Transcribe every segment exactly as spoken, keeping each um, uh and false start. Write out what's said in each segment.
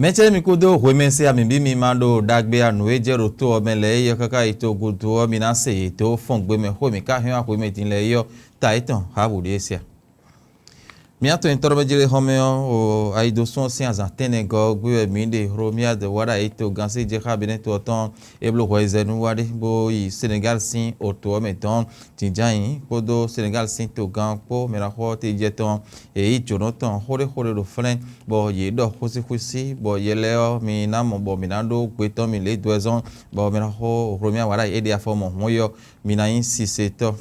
Mɛcɛ́ mi kúdó hwemɛ se ami bí mi ma ɖo ɖagbe anǔ e jɛ ɖo to ɔ́ mɛ lɛ́ɛ é ɔ́ káká yi togudo ɔ́, mi ná se yě dó fɔ́n gbe mɛ xó e mǐ ka hɛn wá hwemɛ din lɛ́ɛ é ɔ́, ta yětɔn hǎbǔ ɖíe se a? Mǐ atɔn nyitɔ́ ɖɔ mɛ jlé xɔ́mɛ ɔ́, o ayidosún ɔ́ sín azǎn tɛ́nnɛgɔ́ ɔ́ gbé wɛ mǐ ɖe Hlomyád wá ɖo ayi togán sí jɛ xá Benɛ́to ɔ́ tɔn é bló hwɛ yi zɛ nú wá ɖé, bó yi Senegáli sín oto ɔ́ mɛ dɔn. Jǐnján nyi kpódó Senegáli sín togán kpó mɛɖaxó ɔ́ tejɛ tɔn, yě yí jǒnɔ tɔn xóɖéxóɖé ɖo flɛ́n, bɔ yě ɖɔ xwísíxwísí, bɔ yɛ lɛ́ɛ ɔ́, mi ná mɔ bɔ mǐ ná ɖó gbe tɔn mi lě dó wɛ zɔ́n, bɔ mɛɖaxó Hlomyád wá ɖo ayi é ɖe afɔ mɔ hǔn é ɔ́, mi ná nyí sisetɔ́.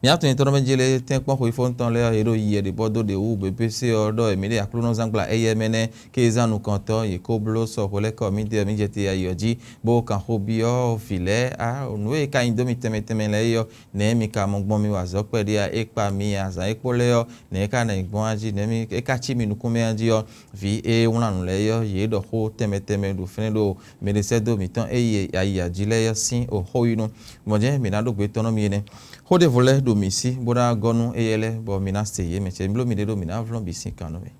Mǐ atɔn nyitɔ́ ɖɔ mɛ jlé tɛ́nkpɔ́n xweyífóntɔn lɛ́ɛ ɔ́, yě ɖo yiyi ɖě bɔ dó ɖě wú běbésé ɔ́ ɖɔ mǐ ɖe Aklúnɔzángbla éyɛ́ mɛ nɛ́, kézán nukɔntɔn yě ko bló sɔ hwelɛ́kɔ mǐtɛn ɔ́, mǐ jɛ te yi ayǐ ɔ́ jí, bó kan xó byɔ́ vǐ lɛ́ɛ, á, nǔ e ka nyi dó mi tɛnmɛ tɛnmɛ lɛ́ɛ é ɔ́, nɛ̌ mi ka mɔ gbɔn mi wa azɔ̌ kpɛɖé a? É kpa mi azǎn e kpo lɛ́ɛ ɔ́, nɛ̌ é ka ná yi gbɔn a jí? Nɛ̌ mi é ka cí mi nukún mɛ a jí ɔ́, vǐ e wlán nǔ lɛ́ɛ é ɔ́, yě ɖɔ xó tɛnmɛ tɛnmɛ ɖo fínɛ́ ɖo mɛɖesɛ́dó mǐtɔn e yi ayiya jí lɛ́ɛ ɔ́ sín oxó yi nú. Mɔ̌ jɛ́n mǐ ná ɖó gbe tɔn nú mi énɛ́. Xó ɖěvo lɛ́ɛ ɖo mǐ sí bó ná gɔ́ nú éyɛ́ lɛ́ɛ, bɔ mi ná se yě mɛ ce. Mi bló miɖée ɖó mǐ ná vlɔ́n bǐ sín kan nú mì.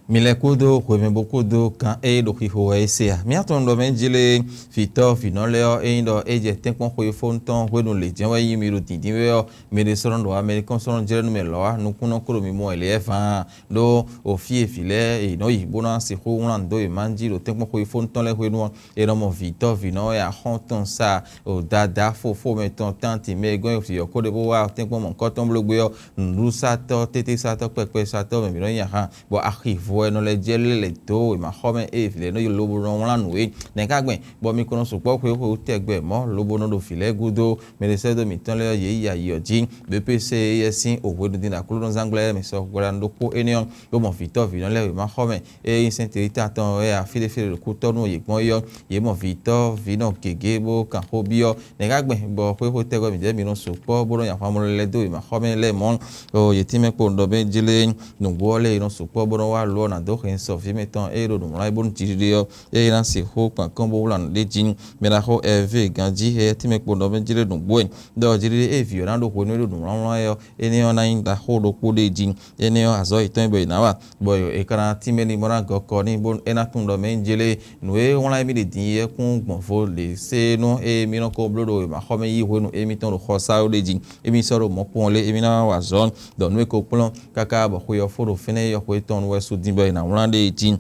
Mi lɛ́ kúdó hwemɛ bó kúdó kan e ɖo xixo wɛ é se a? Mǐ atɔn ɖɔ mɛ jlé vǐtɔ́ vǐnɔ lɛ́ɛ ɔ́, ényí ɖɔ é jɛ tɛ́nkpɔ́n xweyífónu tɔn hwenu lě jɛ́n wɛ nyí mi ɖo dǐndín wɛ ɔ́, mi ɖésɔ́ nɔ ɖo Amɛlikɔ́n sɔ́ nɔ jlɛ́ nú mɛ lɔ̌ wá, nukúnnɔ kó ɖo mi mɔ wɛ lě wɛ vǎan. Ɖó o fí e vǐ lɛ́ɛ è nɔ yi bó ná sixú wlán nǔ dó yě má jí ɖo tɛ́nkpɔ́n xweyífónu tɔn lɛ́ɛ hwenu ɔ́, è nɔ mɔ vǐtɔ́ vǐnɔ e axɔ́ tɔn sa o dada fofó mɛ tɔn tánti mɛ e gɔ́n e vǐ ɔ́ kó ɖe bó wá tɛ́nkpɔ́n mɔ̌hunkɔtɔn bló gbé ɔ́, nǔɖuɖusatɔ́, tétésatɔ́, kpɛkpɛsatɔ́ mɛ mǐ nɔ nyi ahan, bɔ axi vo wɛ nɔ lɛ́ jɛ lɛ́ lɛ̌ dó wěmaxɔmɛ e vǐ lɛ́ɛ nɔ yi lobo nɔ wlán nǔ é. Nɛ̌ ka gbɛn bɔ mi ko nɔ sukpɔ́ xweyíxweyí tɛgbɛ mɔ̌ lobo nɔ ɖo vǐ lɛ́ɛ gúdo? Mɛɖesɛ́dó mǐtɔn lɛ́ɛ ɔ́, yě yi ayǐ ɔ́ jí. B P C yɛ sín òhwenu din ɖo Aklúnɔzángbla e mɛ sɔgbe ɖokpó énɛ́ ɔ́, bó mɔ vǐtɔ́ vǐnɔ lɛ́ɛ wěmaxɔmɛ e nyí sɛ́n Telita tɔn ɔ́ wɛ a fí ɖé fí ɖé ɖo kútɔ́ nú yě gbɔn é ɔ́, yě mɔ vǐtɔ́ vǐnɔ gěgé bó kan xó byɔ́. Nɛ̌ ka gbɛn bɔ xwéxwé tɛgbɛ mǐdɛɛ mi nɔ sukpɔ́ bó nɔ́ nyi ahwan mɔ lɛ́ dó wěmaxɔmɛ lɛ́ɛ mɔ̌? Oo, yě tínmɛ kpo ɖɔ bɛ́ jlé nǔgbó ɔ́ lɛ́ɛ e nɔ sukpɔ́ bó nɔ́ wá lo ɔ́ ná dó hɛn sɔ vǐ mɛtɔn e ɖo nǔ wlán wɛ bónú jiɖiɖe ɔ́, ée ná sixú kpan kɔn bó wlán nǔ ɖé jí. Mɛ ɖaxó Ɛvée ganjí éyɛ́ tínmɛ kpo ɖɔ bɛ́ jlé nǔgbó wɛ, ɖɔ jiɖiɖe e vǐ ɔ́ ná ɖo hwenu e ɖo nǔ wlán wɛ ɔ́, énɛ́ ɔ́ ná nyí ɖaxó ɖokpó ɖé jí. Énɛ́ ɔ́, azɔ̌ yětɔn e bɔ è nǎ wa, bɔ è ka ná tínmɛ n'i bó ná gɔ́ kɔ n'i bónú é ná tunwun ɖɔ mɛ nyí jlé. Nǔ e wlán émí ɖe din é kún gbɔn vo ɖě sé nú émí nɔ ko bló ɖo wěmaxɔmɛ yí hwenu émítɔn ɖo xɔ sá ó ɖe jí. Émí sɔ́ ɖo mɔ̌ kpɔ́n lé, émí ná wá wa azɔ̌ ɖɔ nǔ e ko kplɔ́n káká bɔ xwe ɔ́ fó ɖo fínɛ́ é yɔxwe tɔn nu wɛ su din bɔ è nǎ wlán ɖe jí.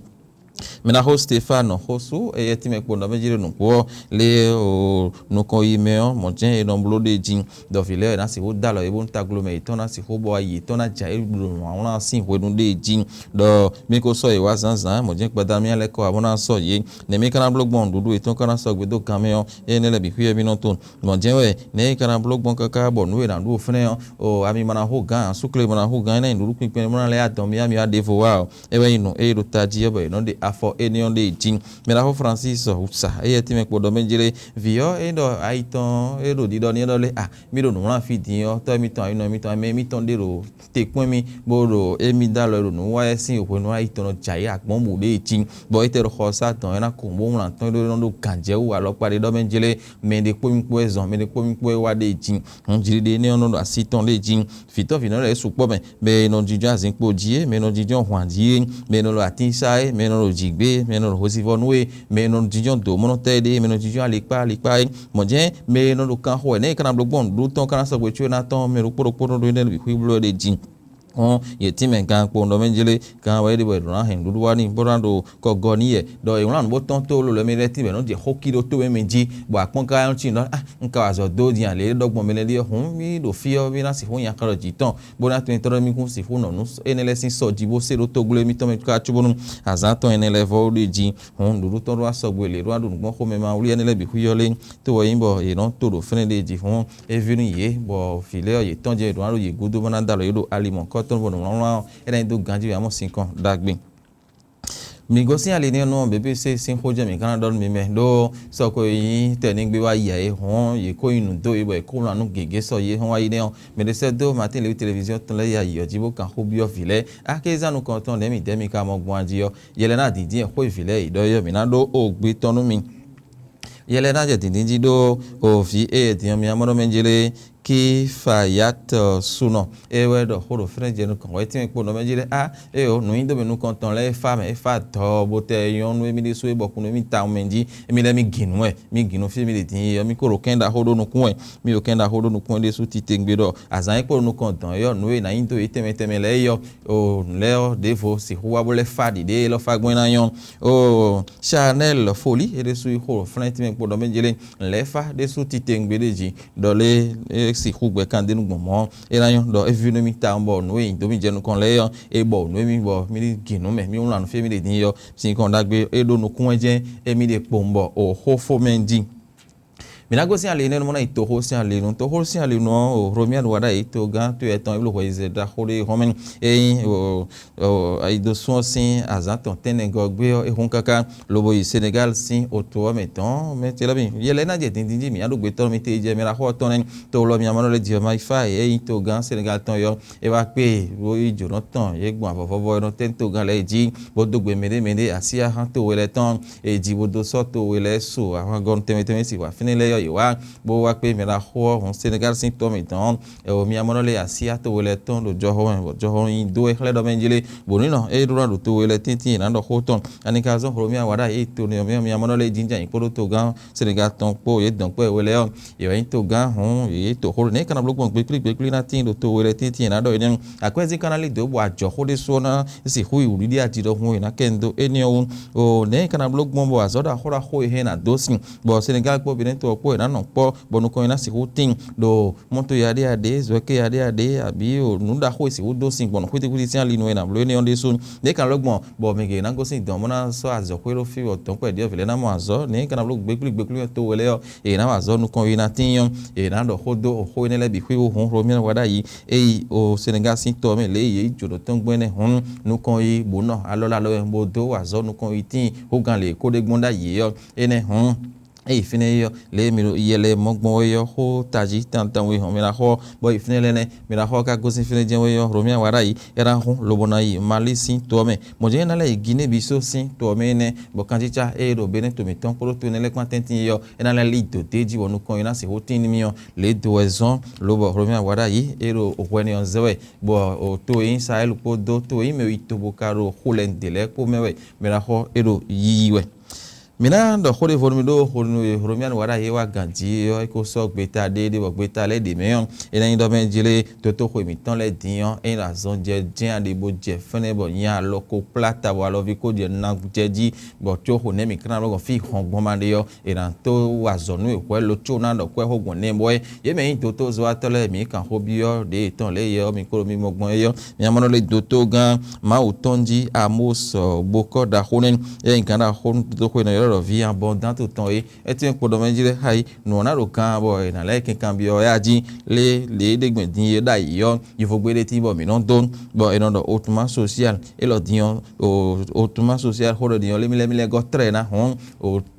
Mɛ ná xó Stefanu xó sú éyɛ́ tínmɛ kpo nɔ mɛ jí ɖo nǔgbó ɔ́ lé o nukɔn yi mɛ ɔ́, mɔ̌ jɛ́n è nɔ bló ɖe jí ɖɔ vǐ lɛ́ɛ ná sixú dó alɔ yě bónú taglomɛ yětɔn ná sixú bɔ ayi yětɔn ná jɛ ayǐ ɖo nǔwlánwlán sín hwenu ɖe jí. Ɖɔ mí ko sɔ́ yě wá zǎnzǎn, mɔ̌ jɛ́n gbadamyá lɛ́ɛ kɔ wá bó ná sɔ́ yě. Nɛ̌ mí ka ná bló gbɔn nǔɖuɖu yětɔn ka ná sɔgbe dó gan mɛ ɔ́, énɛ́ lɛ́ɛ bǐ xwíyɛ́ mí nɔ tɔn. Mɔ̌ jɛ́n wɛ nɛ̌ é ka ná bló gbɔn káká bɔ nǔ e è nǎ ɖu fínɛ́ ɔ́, o ami ma ná hú gǎn ǎ, súkle ma ná hú gǎn, é ná nyí nǔɖuɖu kpínkpɛn bó ná lɛ́ adɔn mì ami wá ɖěvo wá ɔ́, é wɛ nyí nǔ e ɖo tají ɔ́ bɔ è nɔ ɖe afɔ énɛ́ ɔ́ ɖe jí. Mɛ ɖaxó Francis Husa, éyɛ́ tínmɛ kpo ɖɔ mɛ jlé vǐ ɔ́, é ɖɔ ayi tɔn é ɖo ɖiɖɔ n'i é ɖɔ lé a, mí ɖo nǔwlán fí din ɔ́, tɔ́ émítɔn, ayi nɔ émítɔn, mɛ émítɔn ɖé ɖo te kpɔ́n mì, bó ɖo émí dó alɔ e ɖo nǔ wa wɛ sín hwenu ayi tɔn nɔ jɛ ayǐ agbɔ̌n bǔ ɖe jí, bɔ é tɛ ɖo xɔ sá dɔn é ná ko bó wlán tɔn é ɖó nɔ ɖo gǎnjɛwú alɔkpa ɖé ɖɔ mɛ jlé mɛ ɖé kpó mì kpó wɛ zɔn, mɛ ɖé kpó mì kpó wɛ wá ɖe jí. Hǔn jǐɖiɖe énɛ́ ɔ́ nɔ ɖo así tɔn ɖé jí. Vǐtɔ́ vǐnɔ lɛ́ɛ sukpɔ́ mɛ, mɛ e nɔ jínjɔ́n azǐnkpo jí é, mɛ e nɔ jínjɔ́n hwan jí é, mɛ e nɔ ɖo atínsá é, mɛ e nɔ ɖo jǐgbé é, mɛ e nɔ ɖo hwesivɔ́ nú é, mɛ e nɔ jínjɔ́n dǒmɔ́nɔtɛ́ ɖé é, mɛ e nɔ jínjɔ́n alikpá alikpá é, mɔ̌ jɛ́n mɛ e nɔ ɖo kanxo wɛ nɛ̌ è ka ná bló gbɔn nǔɖuɖu tɔn ka ná sɔgbe có é ná tɔn mɛ ɖokpó ɖokpó nɔ ɖó énɛ́ bǐ xwíbló wɛ ɖe jí. Hɔn yě tínmɛ gan kpowun ɖɔ mɛ jlé gan wɛ é ɖe bɔ è ɖǒ ná hɛn nǔɖuɖu wá n'i bó ná ɖo kɔ gɔ n'i yɛ, ɖɔ è wlán nǔ bó tɔ́n tó lolo mɛ lɛ́ɛ tínmɛ nɔ jɛ xó kí ɖó tó mɛ mɛ jí, bɔ akpɔ́n ka nɔ tín ɖɔ ah un ka wa azɔ̌ dó din alě e ɖɔ gbɔn mɛ lɛ́ɛ ɖíe hǔn mì ɖo fí ɔ́ mì ná sixú nya xá ɖɔ jǐ tɔn, bó ná tunwun tɔn ɖɔ mì kún sixú nɔ nú énɛ́ lɛ́ɛ sín sɔ jí bó sé ɖó tóglé mítɔn mɛ ká cóbónú azǎn tɔn énɛ́ lɛ́ɛ vɔ ɖo jí. Hǔn nǔɖuɖu tɔn ɖó wá sɔgbe lě ɖó wá ɖo nǔgbɔ́n xomɛ ma wlí énɛ́ lɛ́ɛ bǐ xwí ɔ́ lé, tó wɛ nyí bɔ yě nɔ to ɖo fínɛ́ ɖe jí hǔn é ví nú yě, bɔ vǐ lɛ́ɛ ɔ́ yě tɔ́n jɛ ɖǒ ná ɖo yě gúdo bó ná dó alɔ yě ɖo ali mɔ̌hunkɔtɔn bɔ nǔwlánwlán ɔ́ é ná nyí dó ganjí wɛ amɔ́ sinkɔn ɖagbe. Mi gosín ali nɛ́ nú B B C sín xó jɛ́n mǐ ka ná ɖɔ nú mi mɛ, ɖó sɔ́ ko e nyí tɛnígbe wá ya é hɔn yě kó nyi nǔ dó yě bɔ yě kó wlán nú gěgé sɔ́ yě hɔn wá yi nɛ́ ɔ́, mɛ ɖé sɛ́ dó Martin Lewis téléviziɔn tɔn lɛ́ɛ yi ayǐ ɔ́ jí bó kan xó byɔ́ vǐ lɛ́ɛ. Akézán nukɔntɔn nɛ̌ mǐdɛɛ mi ka mɔ gbɔn jí ɔ́, yɛ lɛ́ɛ ná dǐndín xó e vǐ lɛ́ɛ yi ɖɔ é ɔ́, mǐ ná ɖó ogbe tɔn nú mi. Yɛ lɛ́ɛ ná jɛ dǐndín jí ɖó o vǐ e din ɔ́ mi amɔ́ nɔ mɛ jlé Kifayat sunɔ é wɛ ɖɔ xó ɖo fínɛ́ jɛ nukɔn wɛ tɛ́nwe kpo nɔ mɛ jlé a é o nǔ nyi dó mɛ nukɔntɔn lɛ́ɛ é fá mɛ é fá dɔɔ bó tɛ nyɔ́nú émí ɖésú é bɔ kún émí tawun mɛ jí émí lɛ́ɛ mí gǐn nú wɛ mí gǐn nú fí mí ɖe din é ɔ́ mí kó ɖo kɛ́n ɖaxó ɖó nukún wɛ mí ɖo kɛ́n ɖaxó ɖó nukún wɛ ɖésú titewungbe ɖɔ azǎn é kpo ɖo nukɔn dɔn é ɔ́ nǔ e è nǎ nyi dó yě tɛnmɛ tɛnmɛ lɛ́ɛ é ɔ́ o nǔ lɛ́ɛ ɔ́ ɖěvo sixú wá bó lɛ́ fá ɖiɖée élɔ́ fá gbɔn é ná nyɔ́. Oo Chanel Foli é ɖésú yi xo flɛ́n tɛnmɛ kpo ɖɔ mɛ jlé lɛ̌ fá ɖésú titewungbe ɖé jí ɖɔ lé é sixú gbɛ kan dó nú gbɔn mɔ̌ é ná nyɔ́ ɖɔ é ví nú mì tawun bɔ nǔ e nyi dó mì jɛ nukɔn lɛ́ɛ ɔ́ é bɔ nǔ e mì bɔ mì ní gǐ nú mɛ mì wlán nú fí mì ɖe din ɔ́ sin kɔn ɖagbe é ɖó nukún wɛ jɛ́n émí ɖe kpowun bɔ o xó fó mɛ jí. Mǐ ná gosín ali énɛ́ nú mɔ ná yi toxó sín ali nú toxó sín ali nú ɔ́ o Romianu wá ɖ'ayǐ togán to yɛtɔn e bló hwɛyizɛ ɖaxó ɖé hɔn mɛ ényí o Ayidosún ɔ́ sín azǎn tɔn tɛ́nnɛgɔ́ gbé ɔ́ é hun káká lobo yi Senegal sín oto ɔ́ mɛ tɔn mɛ ce lɛ́ɛ bǐ yɛ lɛ́ɛ ná jɛ dǐndín jí mǐ ná ɖo gbetɔ́ mitée jɛ mɛ ɖaxó ɔ́ tɔn nɛ́. To wlɔ mǐ amɔ́ nɔ lɛ́ ji ɔ́ ma yi fá e é nyí togán Senegal tɔn yɔ é wá kpé bó yi jǒnɔ tɔn yě gbɔn avɔvɔvɔ ɔ́ nɔ tɛ́ ní togán lɛ́ɛ jí bó dó gbe mɛɖé mɛɖé así axán towe lɛ́ɛ tɔn e jí bó dó sɔ́ towe lɛ́ɛ su ahwangɔ́nu tɛnmɛ tɛnmɛ si wǎ fínɛ́ lɛ́ɛ yɔ yě wá bó wá kpé mɛ ɖaxó ɔ́ hǔn Senegal sín tɔ́ mǐtɔn Ewɔ mi amɔ́ nɔ lé asyá towe lɛ́ɛ tɔn ɖo jɔhɔn mɛ, bɔ jɔhɔn nyi dó wɛ xlɛ́ ɖɔ mɛ jí lé, bǒ ní nɔ é ɖó ná ɖo towe lɛ́ɛ tɛ́ntin è nǎ ɖɔ xó tɔn. Ani ka zɔ́n hlomi awǎ ɖo ayǐ tɔn nɛ́ ɔ́ mɛ ɔ́, mi amɔ́ nɔ lé jínjɔ́n ayǐ kpódó togán Senegal tɔn kpó yě dɔn kpó e we lɛ́ɛ ɔ́, yě wɛ nyí togán hǔn yě to xó ɖo nɛ̌ é ka ná bló gbɔn gbékplí gbékplí ná tíin ɖo towe lɛ́ɛ tɛ́ntin è nǎ ɖɔ énɛ́. Akwɛ́zín ka ná lí dǒ bɔ ajɔ̌xó ɖésú ɔ́ ná sixú yi wǔɖiɖi aji ɖɔhun e è nǎ kɛ nyi dó énɛ́ ɔ́ wú. O nɛ̌ é ka ná bló gbɔn bɔ azɔ̌ ɖaxó ɖaxó e hɛn ná dó sin bɔ Senegal kpó Benin to ɔ́ kpó è nǎ nɔ kpɔ́ bɔ nukɔn e ná sixú tíin ɖo mɔto yaɖéyaɖé, zɔ̌ke yaɖéyaɖé, abǐ nǔ ɖaxó e sixú dó sin gbɔn nǔ xwítíxwítí sín ali nu e nǎ bló énɛ́ ɔ́ ɖésú. Nɛ̌ ka lɛ́ gbɔn bɔ mɛ gěgé ná gosín dɔ̌n bó ná sɔ́ azɔ̌xwé ɖó fí bɔ dɔ̌nkpɛ ɖyɔ̌vǐ lɛ́ɛ ná mɔ azɔ̌? Nɛ̌ ka ná bló gbékplí gbékplí tɔn towe lɛ́ɛ ɔ́, è nǎ wa azɔ̌ nukɔn yi ná tíin ɔ́, è nǎ ɖɔ xó dó xó énɛ́ lɛ́ɛ bǐ xwíxwó hǔn Romiɛ́ wá ɖ'ayǐ. Ényí o Senegal sín tɔ mɛ lě e yě yi jǒnɔ tɔn gbɔn énɛ́ hǔn, nukɔn yi bǒ nɔ alɔ lɛ alɔ wɛ bó dó wa azɔ̌ nukɔn yi tíin húgán lě e kó ɖe gbɔn ɖ'ayǐ é ɔ́, énɛ́ hǔn. Eye fínɛ́ é ɔ́, lě e mi ɖo yɛ lɛ́ɛ mɔ gbɔn wɛ é ɔ́, xó tají tantɔn we hɔn mi ná xɔ, bɔ yi fínɛ́ lɛ́ɛ nɛ́, mi ná xɔ ká gosín fínɛ́ jɛ́n wɛ é ɔ́, Romiɛ wá ɖ'ayǐ, é ná hún lobo ná yi Mali sín to ɔ́ mɛ. Mɔ̌ jɛ́n é ná lɛ́ yi Giné Bisó sín to ɔ́ mɛ énɛ́, bɔ kanjícá e ɖo Benin to mǐtɔn kpódó to énɛ́ lɛ́ɛ kpán tɛ́ntin é ɔ́, é ná lɛ́ lí dǒ d'é jí bɔ nukɔn e ná sixú tín nú mì ɔ́, lě e do wɛ zɔ́n, lobɔ Romiɛ wá ɖ'ayǐ, é ɖo hwɛ n'i ɔ́ zɛ wɛ, bɔ to e nyí Sahɛ́lu kpódó to e nyí mɛ e yi to bo ka ɖo xo lɛ́ɛ ɖě lɛ́ɛ kpó mɛ wɛ, mi ná xɔ é ɖo yiyi wɛ. Mǐ ná ɖɔ xó ɖěvo nú mi ɖó xo nú e Hlomyanu wá ɖ'ayǐ é wá ganjí é ɔ́, é ko sɔ́ gbeta ɖé ɖé bɔ gbeta lɛ́ɛ ɖě mɛ ɔ́, é ná nyí ɖɔ mɛ jlé dotóxwe mǐtɔn lɛ́ɛ din ɔ́, é nyí azɔn jɛ jɛ́n aɖe bó jɛ fɛ́nɛ bɔ nyɛ alɔ ko kplá ta bɔ alɔví ko jɛ na jɛ jí, bɔ có xo nɛ̌ mǐ klán lɔ gbɔn fí hɔn gbɔn ma ɖe ɔ́, è nǎ tó wa azɔ̌ nú è hwɛ̌ lo có ná ɖɔ kwɛ́ xó gbɔn nɛ́ bɔ é. Yě mɛ nyí dotozɔ́watɔ́ lɛ́ɛ mǐ kan xó byɔ́ ɖě yětɔn lě e ɔ́ mi kpo ɖo mì mɔ gbɔn é ɔ́, mi ná mɔ nɔ lé dotó gán Mawu tɔn jí Amósɔ bokɔ́ ɖaxó nɛ́, é nyí gǎn ɖaxó nú dotóxwé nɔ ylɔ́ ɖɔ vǐ abɔndánto tɔn é. É tɛ́nwe kpo ɖɔ mɛ jí lɛ́ xá yi, nǔ ɔ́ ná ɖo gán bɔ è nǎ lɛ́ kɛnkanbyɔ́ ɛ a jí lé lě e ɖe gbɔn din é ɖ'ayǐ ɔ́, yovógbé ɖé tín bɔ mǐ nɔ dó, bɔ è nɔ ɖɔ otuma sosial, é lɔ din ɔ́, otuma sosial xó ɖɔ din ɔ́, lé mí lɛ́ mí lɛ́ gɔ́ tlɛ́ ná hɔn,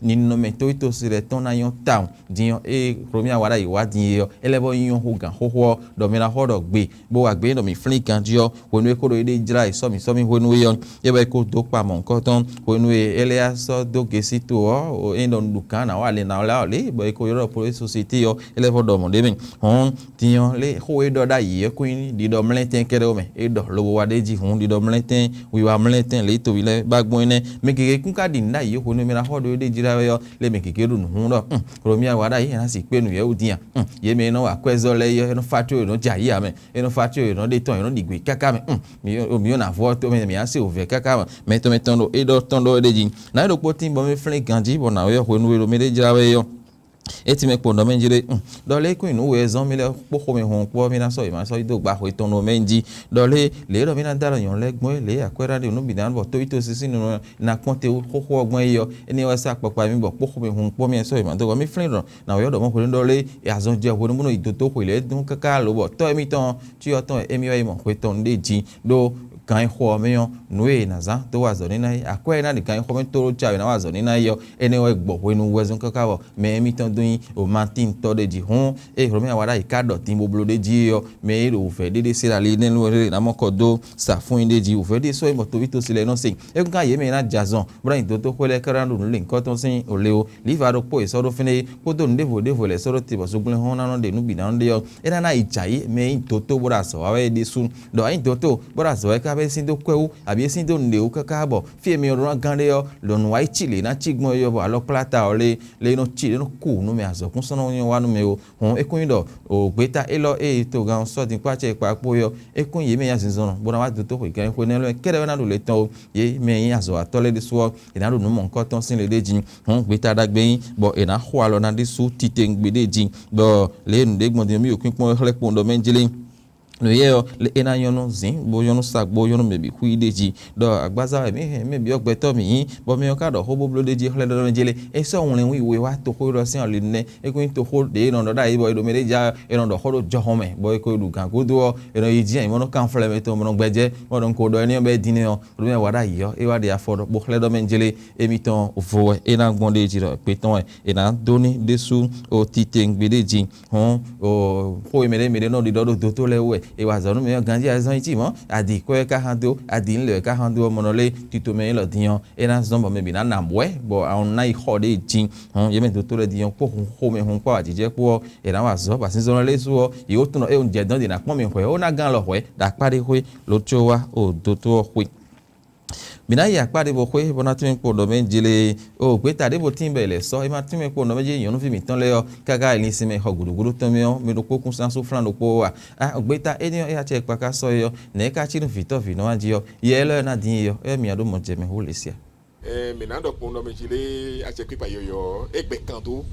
ninɔmɛ tóyítɔ́sí lɛ́ɛ tɔn ná nyɔ́ tawun. Din ɔ́, ée Hlomia wá ɖ'ayǐ wá din é ɔ́, é lɛ́ vɔ́ nyí nyɔ́ hú gǎn xóxó ɔ́, ɖɔ mi ná xɔ ɖɔ gbe, bó wa gbě ɖɔ mǐ flín ganjí ɔ́, hwenu e é ko ɖo éɖée jlá è sɔ́ mǐ sɔ́ mì hwenu é ɔ́, é wɛ é ko dó kpa mɔ̌ kɔ́tɔn. Hwenu e é lɛ́ yá sɔ́ dó Gesito ɔ́, é ɖɔ un ɖu gǎn ná wa ali ná wlá ɔ́ lě, bɔ é ko ylɔ́ ɖɔ Polósosité ɔ́, é lɛ́ vɔ́ ɖɔ mɔ̌ ɖ'é mɛ. Hɔn din ɔ́, lé xó e ɖɔ ɖ'ayǐ ɔ́ ko nyí ɖiɖɔ mlɛ́ntɛn kɛ́ɖɛ́ ɔ́ mɛ. É ɖɔ lobo wa ɖ'é jí hǔn ɖiɖɔ mlɛ́ntɛn, wiwa mlɛ́ntɛn lě e toví lɛ́ɛ ba gbɔn énɛ́. Mɛ gěgé kún ka ɖi nǔ ɖ'ayǐ hwenu e mɛ ná xɔ ɖo éɖée jlá wɛ ɔ́, lé mɛ gěgé ɖo nǔ hún ɖɔ Hlomia wá ɖ'ayǐ é ná sixú kpé nǔ yɛ́ wú din a? Yě mɛ e nɔ wa akwɛ́zɔ́ lɛ́ɛ é ɔ́, é nɔ fá có è nɔ jɛ ayǐ ǎ mɛ, é nɔ fá có è nɔ ɖe tɔn è nɔ ɖi gbě káká mɛ. Mǐ ɔ́ nǎ vɔ tó mɛ mǐ á se wǔvɛ́ káká mɛ. Mɛ tɔn mɛ tɔn ɖo é ɖɔ tɔn ɖɔ é ɖ'é jí. Nǎ é ɖokpó tín bɔ mì flín ganjí bɔ nǎwe ɔ́ hwenu e ɖo mɛ ɖé jlá wɛ é ɔ́, é tín mɛ kpo nɔ mɛ jí ɖé. Ɖɔ lě e kún nyi nǔ we e zɔ́n mì lɛ́ɛ kpó xomɛ hun kpó ɔ́, mì ná sɔ́ yě ma sɔ́ yi dó gba xwe tɔn nú mɛ jí. Ɖɔ lě lě e ɖɔ mì ná dó alɔ nyɔ̌nu lɛ́ɛ gbɔn é, lě e akwɛ́ ná ɖe nǔ bǐ ná bɔ tó yí tó sísí nunu ná kpɔ́n te xóxó ɔ́ gbɔn é ɔ́, énɛ́ wɛ sɔ́ akpɔkpa mì bɔ kpó xomɛ hun kpó mì sɔ́ yě ma dó gba. Mì flín ɖɔ nǎwe ɔ́ ɖɔ mɔ̌ hwenu ɖɔ lé azɔn jɛ hwenu bónú yi dó tó xwe lě dún káká lobɔ tɔ́ émítɔn cyɔ tɔn émí wɛ yi mɔ xwe tɔn ɖé jí ɖó Gan e xo ɔ́ mɛ ɔ́, nǔ e è nǎ zán dó wa azɔ̌ n'i ná é, akwɛ́ e ná ɖi gan e xo mɛ tlóló ca è nǎ wa azɔ̌ n'i ná é ɔ́, énɛ́ wɛ gbɔ hwenu wɛzɔn káká bɔ mɛ émítɔn dó nyí Matín tɔ́ ɖé jí. Hǔn ée Hlomɛ wa ɖ'ayǐ ká ɖɔ din bo bló ɖ'é jí é ɔ́, mɛ e ɖo wǔvɛ́ ɖé ɖé se ɖo ali énɛ́ lɛ́ɛ ná mɔ kɔ dó sa fún nyi ɖ'é jí. Wǔvɛ́ ɖésú wɛ bɔ toví tosí lɛ́ɛ nɔ se. É kún ká yě mɛ e ná jɛ azɔn, bó ná nyi dǒtoxwé lɛ́ɛ ká ná ɖo nǔ lěhunkɔ́tɔn sín le ó. Lǐva ɖokpó è sɔ́ ɖó fínɛ́ é, kpódó nǔ ɖěvo ɖěvo lɛ́ɛ sɔ́ ɖó te bɔ zogbɛ́nxɔ́ ná nɔ ɖe nǔ bǐ ná nɔ ɖe ɔ́, é ná ná yi jɛ ayǐ mɛ e nyí dǒtó bó ɖo azɔ̌ wa wɛ é ɖésú. Ɖɔ é nyí dǒtó bó ɖo azɔ̌ wa é ká bɛ́ sín dó kwɛ́ wú, abǐ é sín dó nǔɖé wú káká bɔ fí e myɔ ɖó ná gán ɖe ɔ́, lɔ̌nu wá yi cí lě ná cí gbɔn é ɔ́, bɔ alɔkplata ɔ́ lé lé nɔ cí lě nɔ kú nú mɛ azɔ̌kún sɔ́ nɔ nyɔ́ wá nú mɛ ó. Hǔn é kún nyí ɖɔ o gbeta élɔ́ e togán ɔ́ sɔ́ din kpó acɛ e kpa kpó é ɔ́, é kún nyí yě mɛ nyi azinzɔnnɔ bó ná wá dó tó xweyǐgán xwe nɛ́ lɛ́ɛ kɛ́ɖɛ́ wɛ ná ɖo le tɔn ó. Yě mɛ e nyí azɔ̌watɔ́ lɛ́ɛ ɖésú ɔ́, yě ná ɖo nǔ mɔ̌hunkɔtɔn sín le ɖé jí. Hǔn gbeta ɖagbe nyí bɔ è nǎ xo alɔ ná ɖésú titewungbe ɖé jí, bɔ lě e nǔɖé gbɔn din ɔ́, mì ɖo kpínkpɔ́n wɛ xlɛ́ kpowun ɖɔ mɛ jlé. Nǔ yɛ ɔ́, é ná nyɔ́ nú zǐn, bó nyɔ́ nú sa, bó nyɔ́ nú mɛ bǐ xwí ɖ'é jí, ɖɔ agbaza wɛ mǐ hɛn mɛ byɔ́ gbɛtɔ́ mǐ nyí, bɔ mɛ ɔ́ ka ɖɔ xó bó bló ɖ'é jí xlɛ́ ɖɔ mɛ jlé. É sɔ́ wlɛn wí we wá toxó élɔ́ sín ali nɛ́. É kún nyí toxó ɖě e nɔ ɖɔ ɖ'ayǐ bɔ è ɖo mɛ ɖé ja, è nɔ ɖɔ xó ɖo jɔhɔn mɛ, bɔ è ko ɖu gǎn gúdo ɔ́, è nɔ yi jí anyǐmɔ́ nɔ kanflɛ́ mɛ tɔn bɔ nɔ gbɛjɛ́, bɔ ɖɔ un ko ɖɔ énɛ́ ɔ́ bɔ é din nɛ́ ɔ́, ɖo mɛ wa ɖ'ayǐ ɔ́, é wá ɖe afɔ ɖɔ bó xlɛ́ ɖɔ mɛ jlé. Émítɔn vo wɛ é ná gbɔn ɖ'é jí ɖɔ kpé tɔn wɛ è nǎ dó ní ɖésú o titewungbe ɖé jí. Hɔn o xó e mɛ ɖé mɛ ɖé nɔ ɖiɖɔ ɖó dotó lɛ́ɛ wú wɛ è wa azɔ̌ nú mɛ ɔ́ ganjí azɔn yi cí mɔ̌, adi kɔ́ wɛ ka hán dó, adi nǔ lɛ wɛ ka hán dó ɔ́, mɔnɔ lé tito mɛ élɔ́ din ɔ́, é ná zɔ́n bɔ mɛ bǐ ná nǎ bwɛ́ bɔ a nɔ ná yi xɔ ɖé jí. Hɔn yě mɛ dotó lɛ́ɛ din ɔ́ kpó xomɛ hun kpó awǎjijɛ kpó ɔ́, è nǎ wa azɔ̌ bɔ azinzɔnnɔ lɛ́ɛ su ɔ́, yě wó tunɔ éwu jɛ dɔn ɖi ná kpɔ́n mɛ hwɛ̌ ó ná gán alɔ hwɛ̌ ɖo akpá ɖé xwé, lo có wá o dotó ɔ́ xwé. Mǐ ná yi akpá ɖěvo xwé bó ná tún mì kpo ɖɔ mɛ jlé. O gbeta ɖěvo tíin bɔ è lɛ̌ sɔ́, è ma tún mì kpo ɖɔ mɛ jlé nyɔ̌nuví mǐtɔn lɛ́ɛ ɔ́, káká è lin sinmɛ xɔ gǔɖúgǔɖú tɔn mɛ ɔ́, mɛ ɖokpó kún sín asú flán ɖokpó ó a? A gbeta énɛ́ ɔ́, é wá acɛ kpaká sɔ́ é ɔ́, nɛ̌ é ka cí nú vǐtɔ́ vǐnɔ ɔ́ jí ɔ́, yɛ élɔ́ e ná dín é ɔ́, é wɛ mǐ ná ɖó mɔ jɛ mɛ hú lě sia? Ɛɛ, mǐ ná ɖɔ kpowun ɖɔ mɛ jlé acɛkpikpa yɔ̌yɔ́ ɔ́, é gbɛ kan dó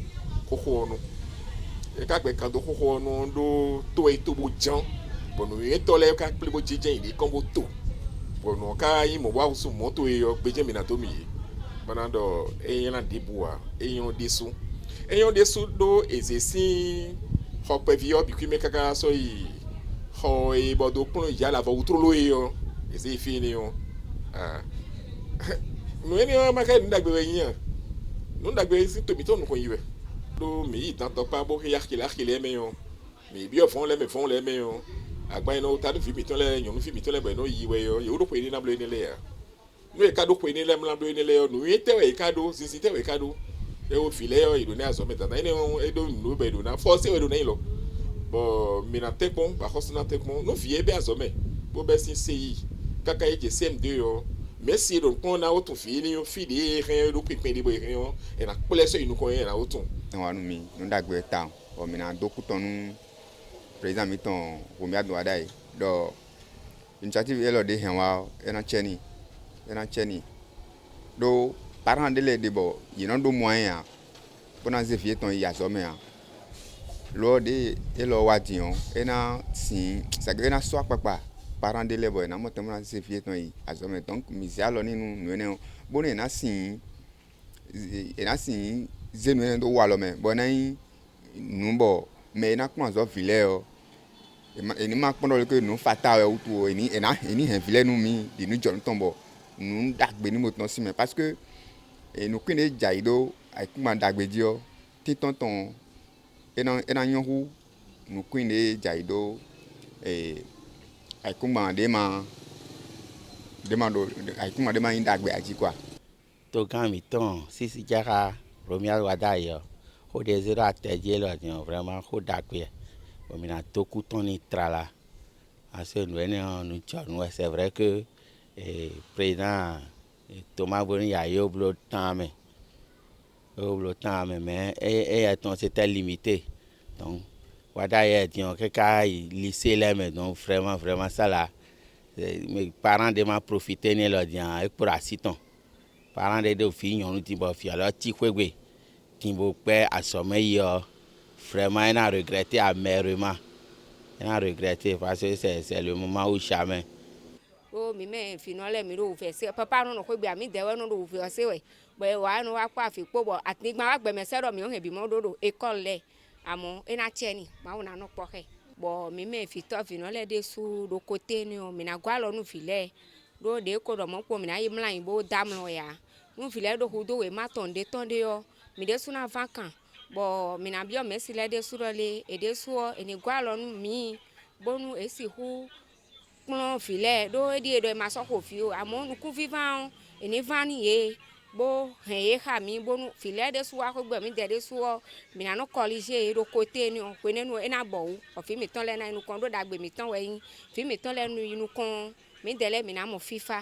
xóxó ɔ́ nu. É ka gbɛ kan dó xóxó ɔ́ nu ɖó tó e tó bó ján, bɔ nǔnywɛ́tɔ́ lɛ́ɛ ka kplé bó jínjɔ́n yěɖée kɔn bó to, bɔ nǔ ɔ́ ka nyí mɔ̌ bó wá húzú mɔ̌ towe ɔ́, gbéjɛ́n mǐ ná dó mì yě. Bó ná ɖɔ é nyɔ́ ná ɖěbǔ ǎ, é nyɔ́ ɖésú. É nyɔ́ ɖésú ɖó è zě sín xɔ kpɛví ɔ́ bǐ kwín mɛ káká sɔ́ yi xɔ e bɔ dó kplɔ́n yǎ lavɔ wútlóló é ɔ́, è zě yi fí énɛ́ ɔ́. Aa. Nǔ énɛ́ ɔ́ ma ka nyí nǔ ɖagbe wɛ nyí a? Nǔ ɖagbe sín to mǐtɔn nukɔn yi wɛ. Ɖó mǐ yi dantɔkpá bó xyá xilɛ́ xilɛ́ mɛ ɔ́, mǐ byɔ́ vɔ̌n lɛ́ɛ mɛ vɔ̌n lɛ́ɛ mɛ ɔ́, agban e nɔ ta nú vǐ mǐtɔn lɛ́ɛ nyɔ̌nuví mǐtɔn lɛ́ɛ bɔ è nɔ yi wɛ ɔ́, yě wó ɖó xwe énɛ́ ná bló énɛ́ lɛ́ɛ ǎ. Nú è ka ɖó xwe énɛ́ lɛ́ɛ mlá bló énɛ́ lɛ́ɛ ɔ́, nǔnywɛ́ tɛ́ wɛ è ka ɖó, zinzin tɛ́ wɛ è ka ɖó? É wó vǐ lɛ́ɛ ɔ́, è ɖǒ ná azɔ̌ mɛ dandan énɛ́ ɔ́, é ɖó nǔ bɔ è ɖǒ ná fɔ́sé wɛ è ɖǒ ná nyi lɔ. Bɔ mǐ ná tɛ́nkpɔ́n, bɔ axɔ́sú ná tɛ́nkpɔ́n, nú vǐ e bɛ́ azɔ̌ mɛ, bó bɛ́ sín séyíi, káká yi jɛ C M deux ɔ́, mɛ̌si e ɖo nǔkplɔ́n ná wó tun vǐ énɛ́ ɔ́ fí ɖě e hɛn ɔ́, é ɖó kpinkpɛn ɖé bɔ è hɛn ɔ́, è nǎ kplɛ́ sɔ́ yi nukɔn é, è nǎ wó tun. É wa nú mi nǔ ɖagbe tawun, bɔ mi ná dó kú tɔn nú président mitɔn Romuald Wadagni ɖɔ initiative élɔ́ ɖě hɛn wá ɔ́, é ná cɛ n'i, é ná cɛ n'i. Ɖó parent ɖé lɛ́ɛ ɖe bɔ yě nɔ ɖó moyen ǎ, bó ná zé vǐ yětɔn yi azɔ̌ mɛ ǎ. Lo ɔ́, ɖěe élɔ́ wá din ɔ́, é ná sin, c'est-à-dire é ná sɔ́ akpakpa parent ɖé lɛ́ɛ bɔ yě ná mɔ tɛn bó ná zé vǐ yětɔn yi azɔ̌ mɛ. Donc mǐ zé alɔ n'i nú nǔ énɛ́ ɔ́, bónú è nǎ sin è nǎ sin zé nǔ énɛ́ dó walɔ mɛ, bɔ é ná nyí nǔ bɔ mɛ e ná kplɔ́n azɔ̌ vǐ lɛ́ɛ ɔ́, è ma- è ní ma kpɔ́n ɖɔ lé nǔ fata wɛ wútu ó, è ní è nǎ è ní hɛn vǐ lɛ́ɛ nú mì ɖi nǔ jɔ nú tɔn bɔ nǔ ɖagbe ní mo tɔn sín mɛ, parce que nǔkwín ɖé jɛ ayǐ ɖó ayǐkúngban ɖagbe jí ɔ́, tíntɔ́n tɔn ɔ́, é ná é ná nyɔ́ hú nǔkwín ɖé jɛ ayǐ ɖó ayǐkúngban ɖě ma ɖě ma ɖo ayǐkúngban ɖě ma nyí ɖagbe ǎ jí kwa. Togán mǐtɔn sísí jáxá Romuald Wadagni ɔ́, xó ɖé zé ɖó atɛ jí élɔ́ din ɔ́, vraiment xó ɖagbe wɛ, bɔ mǐ ná dó kú tɔn n'i tlala. Ase nǔ énɛ́ ɔ́, nǔ jɔ nú wɛ. C'est vrai que eh, président eh, Thomas Boni Yayo bló tán mɛ, é bló tán mɛ, mais éyɛ́ tɔn c'était limité. Donc Wadagni yɛ din ɔ́ káká yi lycée lɛ́ɛ mɛ, donc vraiment vraiment ça là, parent ɖé ma profité n'i élɔ́ din ɔ́, é kplɔ́ así tɔn. Parent ɖé ɖo vǐ nyɔ̌nu din bɔ vǐ ɔ́ lɛ́ cí xwé gbe din bó gbɛ́ azɔ̌ mɛ yi ɔ́, vraiment é ná regretter amèrement. É ná regretter parce que c'est c'est le moment ou jamais. Ó mǐ mɛ vǐnɔ lɛ́ɛ mǐ ɖo wǔvɛ́ se wɛ, papa nɔ nɔ xwé gbe, amǐdɛɛ wɛ nɔ ɖo wǔvɛ́ ɔ́ se wɛ, bɔ è wǎ nɔ wá kpó avǐ kpó bɔ atíngbán wá gbɛmɛ sɛ́ ɖɔ mǐ nɔ hɛn bǐ mɔ ɖó ɖo école lɛ́ɛ. Amɔ̌ é ná cɛ n'i, Mawu ná nɔ kpɔ́ xɛ. Bɔ mǐ mɛ vǐtɔ́ vǐnɔ lɛ́ɛ ɖésú ɖo koté énɛ́ ɔ́, mǐ ná gɔ́ alɔ nú vǐ lɛ́ɛ, ɖó ɖě ko ɖɔ mɔ̌ kpɔ́n mǐ ná yi mlɔ́ ayǐ bó dó amlɔ wɛ ǎ. Nú vǐ lɛ́ɛ ɖo hudó wěma tɔn ɖě tɔn ɖé ɔ́, mǐ ɖésú ná ván kan, bɔ mǐ ná byɔ́ mɛ̌si lɛ́ɛ ɖésú ɖɔ lé, è ɖésú ɔ́, è nǐ gɔ́ alɔ nú mǐ, bónú è sixú kplɔ́n vǐ lɛ́ɛ, ɖó é ɖíe ɖɔ è ma sɔ́ xo vǐ ó, amɔ̌ nukúnvíván ɔ́, è nǐ ván nú yě, bó hɛn yě xa mǐ, bónú vǐ lɛ́ɛ ɖésú wá xwé gbɔ mǐdɛɛ ɖésú ɔ́, mǐ ná nɔ kɔlízé yě ɖo koté énɛ́ ɔ́, hwenɛ́nu ɔ́, é ná bɔ wǔ, bɔ vǐ mǐtɔn lɛ́ɛ ná yi nukɔn, ɖó ɖagbe mǐtɔn wɛ é nyí. Vǐ mǐtɔn lɛ́ɛ nu yi nukɔn ɔ́, mǐdɛɛ lɛ́ɛ mǐ ná mɔ fífá.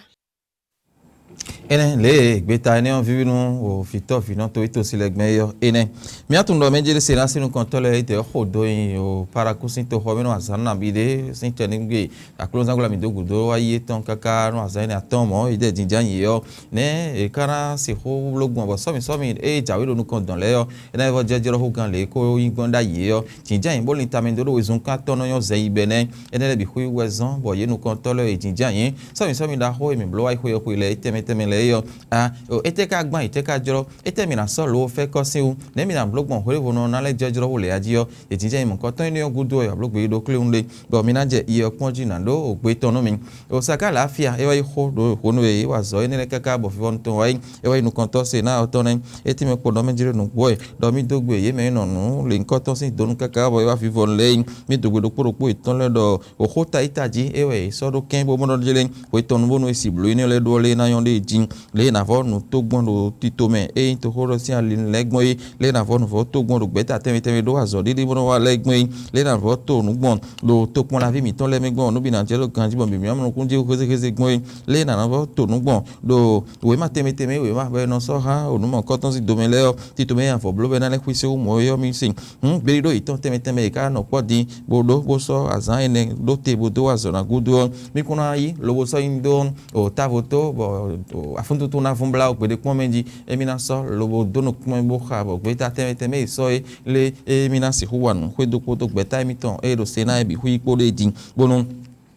Énɛ́ lě e gbeta énɛ́ ɔ́ víví nú wǒ vǐtɔ́ vǐnɔ toxo sín lɛ́ gbɛn é ɔ́ énɛ́. Mǐ tunwun ɖɔ mɛ jeli se ná sín nukɔntɔ́ lɛ́ɛ é dɛ̌ xo dó nyi o Paraku sín toxɔ mɛ nú azǎn nabí ɖé sín tɛnúgbé aklúnɔzán gbla mǐ dó gǔdo wá yi étɔn káká nú azǎn énɛ́ atɔ́ɔ́n mɔ̌ é dɛ́ jínjɔ́n ayǐ é ɔ́, nɛ̌ è ka ná sixú bló gbɔn bɔ sɔ́mi sɔ́mi e jǎwe ɖo nukɔn dɔn lɛ́ɛ ɔ́, é ná yi vɔ jɛ́jlɔ́ hú gán lě e ko nyí gbɔn ɖ'ayǐ é ɔ́, jǐnjɔ́n ayǐ bó lin tamɛ dó ɖó wezun kán tɔn nɔ nyɔ́ zɛ yi bɛnɛ́. Énɛ́ lɛ́ɛ bǐ xwí wɛ zɔ́n bɔ yě nukɔntɔ́ lɛ́ɛ e jǐnjɔ́n ayǐ sɔ́mi sɔ́mi ɖaxó e mǐ bló wá yi xwe ɔ́ xwe lɛ́ɛ étɛ́mɛ tɛ́mɛ lɛ́ɛ é ɔ́, a o étɛ́ ka gbán yě tɛ́ ka jlɔ́? Étɛ́ mǐ ná sɔ́ lǒ fɛ́ kɔ́ sín wú? Nɛ̌ mǐ ná bló gbɔn hwěvonɔ ná lɛ́ jɛ́jlɔ́ wú lě a jí ɔ́? È jínjɔ́n nyi mɔ̌kɔtɔn énɛ́ ɔ́ gúdo wɛ a blǒ gbeyíɖo kléwún ɖé, bɔ mi ná jɛ i ɔ́ kpɔ́n jí nǎ ɖó ògbé tɔn nú mi. O saká lǎáfia é wá yi xó ɖo hwenu e é wa azɔ̌ énɛ́ lɛ́ɛ káká bɔ fífɔ́nu tɔn wá yi. É wá yi nukɔntɔ́ se ná ɔ́ tɔn nɛ́. É tínmɛ kpo ɖɔ mɛ jlé nǔgbó wɛ, ɖɔ mì dó gbe yě mɛ e nɔ nǔ lě ŋkɔ́ tɔn sín do nú káká bɔ é wá vivɔnu lɛ́ɛ yi. Mì dó gbe ɖokpó ɖokpó yětɔn lɛ́ɛ ɖɔ wǒxó tayíta jí é wɛ è sɔ́ ɖó kɛ́n bó mɔ ɖɔ jlé hwetɔn nú bónú è si blǒ énɛ́ lɛ́ɛ ɖó ɔ́ lé ná nyɔ́ ɖ'é jí. Lě e nǎ vɔ́ nǔ tó gbɔn ɖo tito mɛ ényí toxóɖɔ sín ali lɛ́ɛ gbɔn é, lě e nǎ vɔ́ nǔvɔ́ tó gbɔn ɖo gbɛ̌ta tɛnmɛ tɛnmɛ ɖó azɔ̌ ɖiɖi bó nɔ́ wa lɛ́ɛ gbɔn é, lě e nǎ vɔ́ to nǔ gbɔn ɖo tokpɔnlaví mǐtɔn lɛ́ɛ mɛ gbɔn nú bǐ ná jɛ ɖo ganjí bɔ mǐ mǐ mɔ nukúnnú jí xwezéxwezé gbɔn é, lě e nǎ vɔ́ to nǔ gbɔn ɖo wěma tɛnmɛ tɛnmɛ e wěma bɔ è nɔ sɔ́ há onǔmɔkɔ́tɔn sín domɛ lɛ́ɛ ɔ́, tito mɛ e avɔ̌ bló bɔ é ná lɛ́ xwísé wú mɔ̌ é ɔ́ mì sin. Hǔn gbéɖíɖó yětɔn tɛnmɛ tɛnmɛ e ká nɔ kpɔ́ din bó ɖó bó sɔ́ azǎn énɛ́ ɖó te bó dó wa azɔ̌ ná gúdo ɔ́, mì kún ná yí lobo sɔ́ nyi dó o távo tó bɔ afúntúntún ná vún blá gbeɖé kpɔ́n mɛ jí, émí ná sɔ́ lobo dó nukúnmɛ bó xa bɔ gbeta tɛnmɛ tɛnmɛ e sɔ́ é lé émí ná sixú wa nǔ xwedó kpódó gbɛ̌ta émítɔn e ɖo se ná é bǐ xwí kpó ɖ'é jí, bónú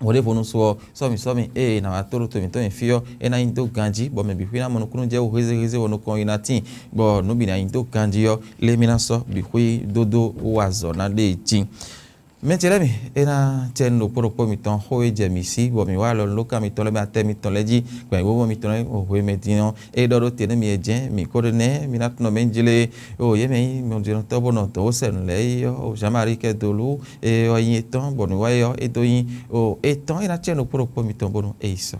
hweɖěvonu su ɔ́, sɔ́mi sɔ́mi ée è nǎ wá tó ɖo to mǐtɔn nyi fí ɔ́, é ná nyi dó ganjí, bɔ mɛ bǐ xwí ná mɔ nukúnnú jɛ wú hézéhézé bɔ nukɔn yi ná tíin, bɔ nǔ bǐ ná nyi dó ganjí ɔ́, lé mì ná sɔ́ bǐ xwí dódó wú azɔ̌ ná ɖe jí. Mɛ ce lɛ́ɛ mi, é ná cɛ nú ɖokpó ɖokpó mitɔn xó e jɛ mǐ sí, bɔ mǐ wá alɔ nú lókan mitɔn lɛ́ɛ mɛ atɛ mitɔn lɛ́ɛ jí, gbɛ̌ngbóvɔ mitɔn lɛ́ɛ hwe mɛ din ɔ́, é ɖɔ ɖó te nú mi e jɛ́n mǐ ko ɖó nɛ́, mi ná tunɔ mɛ jlé o yě mɛ nyí mɔjɛnɔtɔ́ bó nɔ dɔ̌n wó sɛ nǔ lɛ́ɛ é ɔ́, o Jean-Marie Kɛdolú, e ɔ́ nyí étɔn, bɔ nǔ wa é ɔ́, é dó nyí o étɔn, é ná cɛ nú ɖokpó ɖokpó mitɔn bónú é yi sɔ.